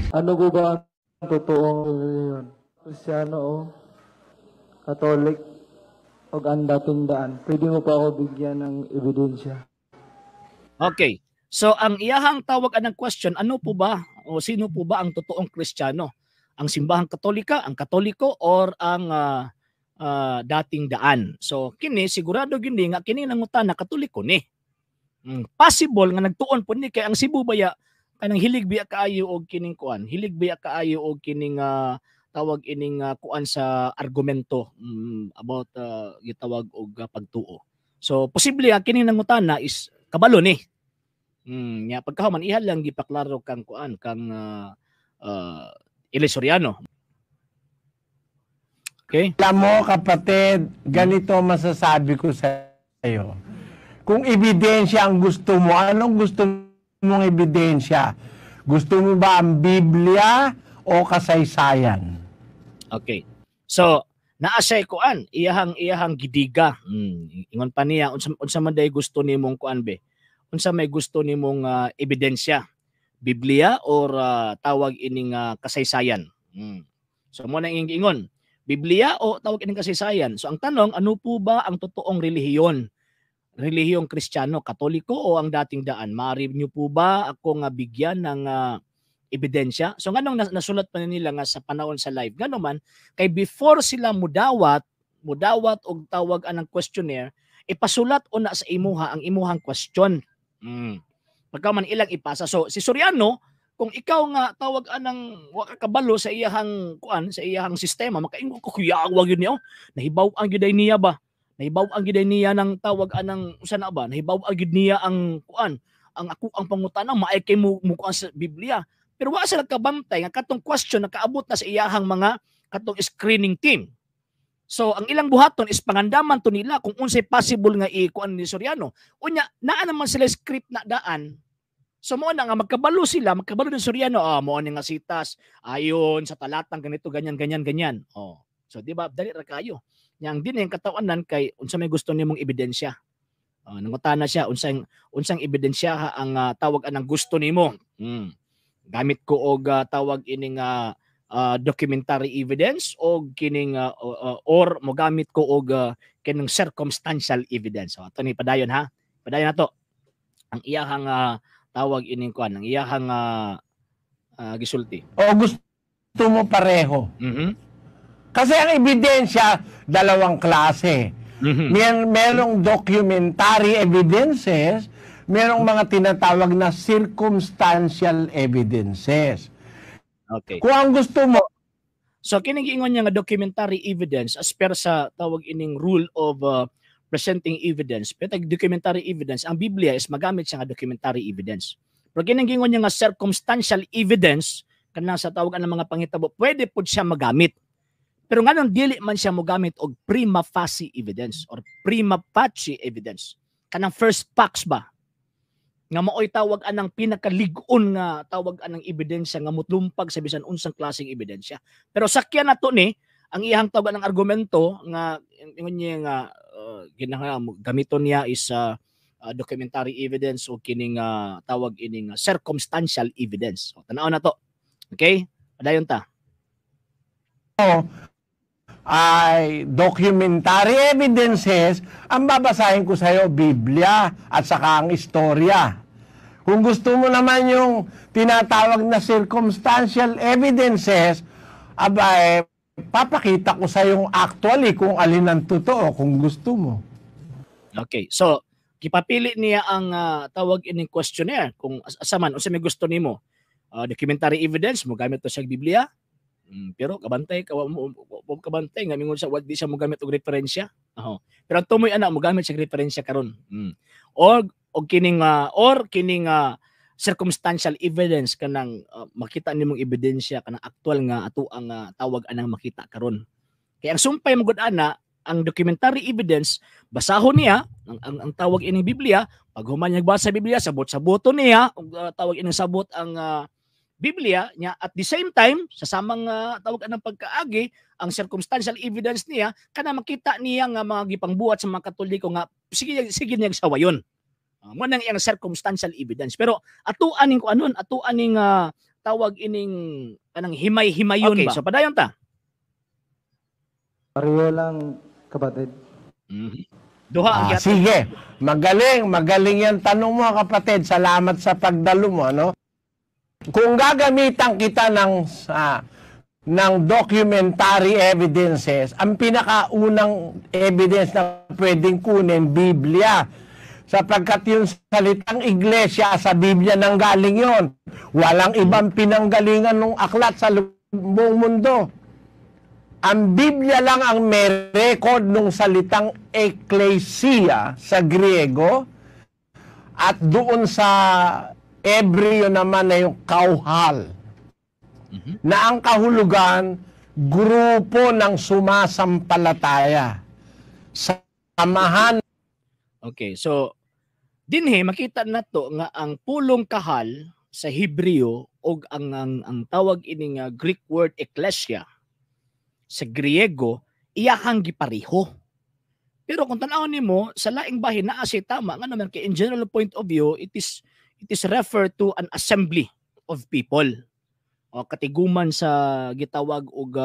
Ano po ba ang totoong relihiyon? Kristiyano o Katolik o ang dating daan? Pwede mo pa ako bigyan ng ebidensya? Okay. So ang iyahang tawag anang question, ano po ba o sino po ba ang totoong Kristiyano? Ang simbahang Katolika, ang Katoliko or ang dating daan? So kini sigurado gini nga kini nangutana Katoliko ni. Possible nga nagtuon po ni kay ang Cebu baya kanang hilig biya kaayo og kining kuan, hilig biya kaayo og kining tawag ining kuan sa argumento about gitawag og pagtuo. So posible ang kining nangutana is kabalo ni. Nya pagkahuman iha lang gipaklaro kang kuan kang Eli Soriano. Okay? Alam mo, kapatid, ganito masasabi ko sa iyo. Kung ebidensya ang gusto mo, anong gusto mong ebidensya? Gusto mo ba ang Biblia o kasaysayan? Okay. So, naa siya kuan, iyahang gidiga. Ingon pa niya unsa man day gusto nimong kuan be? Unsa may gusto nimong ebidensya? Biblia or tawag ining kasaysayan? So mo nang iyang giingon. Biblia o tawag ining kasaysayan? So ang tanong, ano po ba ang totoong relihiyon? Relihiyong Kristiyano, Katoliko o ang dating daan? Maaari niyo po ba ako nga bigyan ng ebidensya? So nganong nasulat pa nila nga sa panahon sa live? Ngano man kay before sila mudawat og tawag anang questionnaire, ipasulat una sa imuha ang imuhang question. Pagka man ilang ipasa. So si Soriano, kung ikaw nga tawag anang wa ka kabalo sa iyahang kuan, sa iyahang sistema, makaingon ko kuyawa gyud niya. Oh. Nahibaw ang gyud niya ba? Nahibaw ang gyud niya ng tawag anang usa na ba? Nahibaw ang gyud niya ang kuan, ang ako ang pangutana maay kay mo kuan sa Biblia. Pero wa sila kabantay nga katong question nakaabot na sa iyahang mga katong screening team. So ang ilang buhaton is pangandaman to nila kung unsay possible nga ikuan ni Soriano. Unya naa naman sila script na daan. So mo na nga magkabalo sila, magkabalo ni Soriano, mo ni nga sitas ayon sa talatang ganito, ganyan, ganyan, ganyan. Oh. So di ba dali ra kayo. Yang din yung katawanan kay unsa may gusto nimong ebidensya. Nangutana siya unsang unsang ebidensya ha ang tawag anang gusto nimo. Gamit ko og tawag ining documentary evidence o kining or mogamit ko og kining circumstantial evidence. So ato ni padayon ha. Padayon nato. Ang iyahang tawag ining kuan, ang iyahang gisulti. O gusto mo pareho? Kasi ang ebidensya, dalawang klase. Merong documentary evidences, merong mga tinatawag na circumstantial evidences. Kung ang gusto mo, So kining giingon niya nga documentary evidence as per sa tawag ining rule of presenting evidence. Pero tag documentary evidence, ang Biblia is magamit siya nga documentary evidence. Pero kining giingon niya nga circumstantial evidence kanang sa tawag ang mga panghitabo, pwede pud siya magamit. Pero nganong dili man siya mogamit og prima facie evidence or prima facie evidence? Kanang first facts ba? Nga maoy tawag anang pinakalig-on nga tawag anang ebidensya nga mutlumpag sa bisan unsang klaseng ebidensya. Pero sakyan nato ni ang iyang tawag ng argumento nga ingon niya nga gamiton niya is documentary evidence o kining tawag ining circumstantial evidence. So, tan-aw na to. Okay? Padayon ta. Ay documentary evidences, ang babasahin ko sa'yo, Biblia at saka ang istorya. Kung gusto mo naman yung tinatawag na circumstantial evidences, aba, eh, papakita ko sa yung actually kung alin ang totoo kung gusto mo. Okay. So, gipapili niya ang tawag ining questionnaire kung asa man unsa may gusto nimo. Documentary evidence mo gamit to sa Biblia. Pero kabantay ka mo kabantay nga mingon sa di siya mo gamit og referensya. Aho. Pero ang tumoy ana mo gamit sa referensya karon. Or og kining or kining circumstantial evidence kanang makita nimong ebidensya kanang aktual nga ato ang tawag anang makita karon. Kay ang sumpay mo gud ana ang documentary evidence, basahon niya ang tawag ining Biblia, pag human niya sa Biblia, sabot-saboto niya og tawag ining sabot ang Biblia niya, at the same time sa samang tawag anang pagkaagi ang circumstantial evidence niya kana makita niya nga mga gipangbuhat sa mga Katoliko nga sige sige niya sawayon. Mo nang iyang circumstantial evidence. Pero ato aning kuanon, ato aning tawag tawag ining kanang himay-himayon. Okay, ba? So padayon ta. Pareho lang, kapatid. Duha ang Ah, gihatag. sige, magaling, magaling yan tanong mo, kapatid. Salamat sa pagdalo mo, ano? Kung gagamitan kita ng documentary evidences, ang pinakaunang evidence na pwedeng kunin, Biblia. Sapagkat yung salitang iglesia, sa Biblia nanggaling yon. Walang ibang pinanggalingan ng aklat sa buong mundo. Ang Biblia lang ang may record ng salitang eklesia sa Griego at doon sa Hebreo naman na yung kauhal, na ang kahulugan, grupo ng sumasampalataya. Samahan. Okay, so dinhi makita nato nga ang pulong kahal sa Hebreo og ang tawag ini nga Greek word ekklesia sa Griego iyahang gipariho. Pero kung tan-awon nimo sa laing bahin, naa siya tama, nga naman kay in general point of view, it is refer to an assembly of people o katiguman sa gitawag og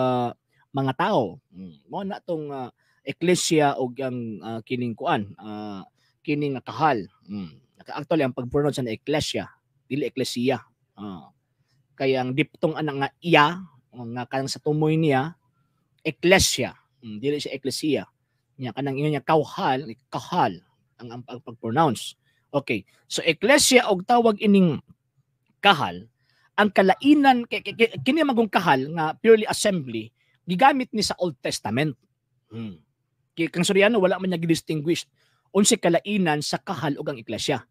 mga tao. Mo na tong ekklesia og ang kining kuan, kining kahal. Actually, ang pag-pronounce sa ekklesia, dili eklesia. Kaya ang diphthong ana nga iya nga kanang sa tumoy niya, ekklesia, dili siya eklesia. Nya kanang ingon niya kauhal, kahal ang pag-pronounce. Okay. So ekklesia og tawag ining kahal, ang kalainan kini magong kahal nga purely assembly, gigamit ni sa Old Testament. Kay kang Soriano, wala man niya gi-distinguish unsay kalainan sa kahal ug ang iglesia.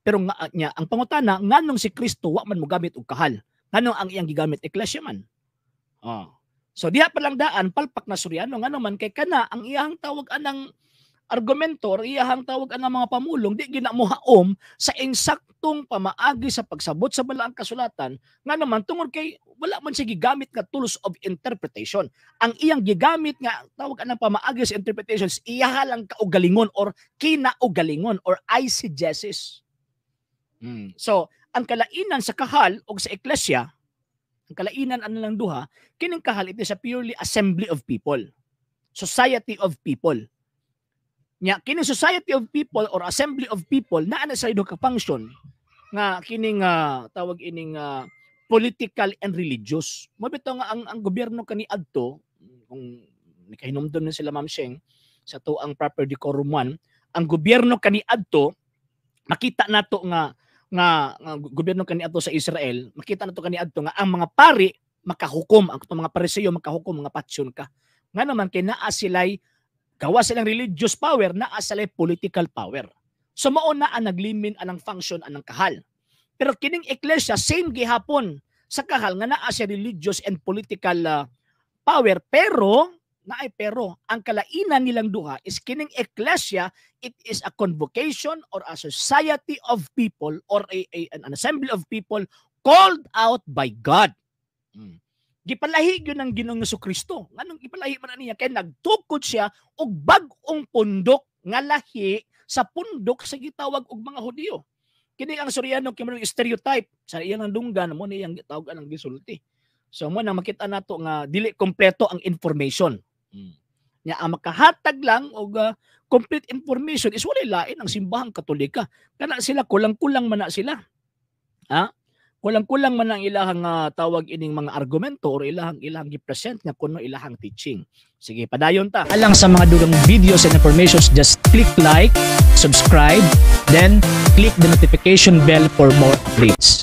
Pero nga niya ang pangutana, nganong si Kristo wa man mogamit og kahal? Nganong ang iyang gigamit eklesia man? Oh. So diha pa lang daan palpak na Soriano, ngano man kay kana ang iyang tawag anang argumento or iyahang tawag anang mga pamulong di gina mohaom sa insaktong pamaagi sa pagsabot sa balaang kasulatan, nga naman tungod kay wala man siya gigamit nga tools of interpretation. Ang iyang gigamit nga tawag anang pamaagi sa interpretations, iyaha lang kaugalingon or kinaugalingon or eisegesis. So, ang kalainan sa kahal o sa eklesia, ang kalainan ano lang duha, kining kahal, it is a purely assembly of people. Society of people. Nya kining society of people or assembly of people, naa na sa duha ka function nga kining tawag ining political and religious. Mao bitaw nga ang gobyerno kaniadto, kung nakahinumdom na sila Ma'am Sheng sa tuang proper decorum 1, ang gobyerno kaniadto, makita nato nga gobyerno kaniadto sa Israel, makita nato kaniadto nga ang mga pari makahukom, ang atong mga Pariseo makahukom, mga patsyon ka. Nga naman kay naa sila'y gawa silang religious power, naa sila'y political power. So mao na ang naglimin anang function anang kahal. Pero kining eklesia, same gihapon sa kahal nga naa siya religious and political power, pero naay pero. Ang kalainan nilang duha is kining eklesia, it is a convocation or a society of people or a an assembly of people called out by God. Gipalahi gyud ng Ginoong Kristo. Nganong gipalahi man na niya? Kay nagtukod siya og bag-ong pundok nga lahi sa pundok sa gitawag og mga Hudiyo. Kini ang Soriano kay mo stereotype sa iyang dunggan, mo ni iyang gitawag anang gisulti. So mo nang makita nato nga dili kompleto ang information. Nya ang makahatag lang og complete information is walay lain ang Simbahang Katolika. Kana sila, kulang-kulang man na sila. Ha? Kulang-kulang man ang ilahang tawag ining mga argumento or ilahang gi-present nga kuno ilahang teaching. Sige, padayon ta. Alang sa mga dugang videos and informations, just click like, subscribe, then click the notification bell for more updates.